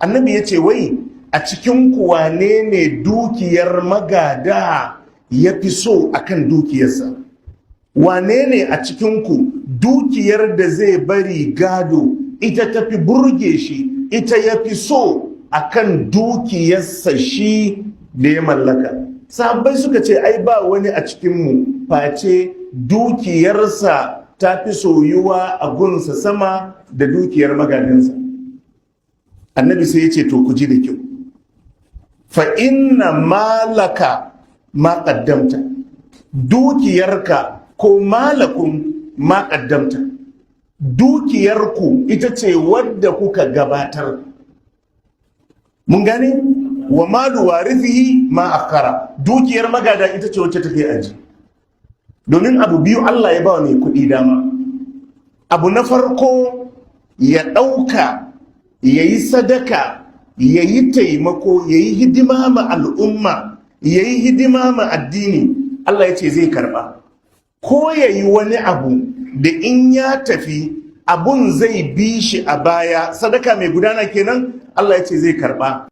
Annabi ya ce, wai a cikin ku wane ne dukiyar magada ya fi so akan dukiyarsa? Wane ne a cikinku dukiyar da zai bari gado ita tafi burge shi, ita ya fi so akan dukiyarsa shi da ya mallaka? Sahabbai suka ce, ai ba wani a cikinmu face dukiyarsa ta fi soyuwa a gunsa sama da dukiyar magadinsa. Annabi sai ya ce, to ku ji da kyau, fa inna malaka ma qaddamta, dukiyarka ko malakum ma qaddamta, dukiyarku ita ce wadda kuka gabatar. Mun gane? Wa malu warithihi ma akhara, dukiyar magada ita ce wacce take aji. Domin abu biyu Allah ya ba wa mai kuɗi dama. Abu na farko, ya ɗauka ya yi sadaka, ya yi taimako, ya yi hidima ma al'umma, ya yi hidima ma addini, Allah ya ce zai karba. Ko ya yi wani abu da in ya tafi abun zai bi shi a baya, sadaka mai gudana kenan, Allah ya ce zai karba.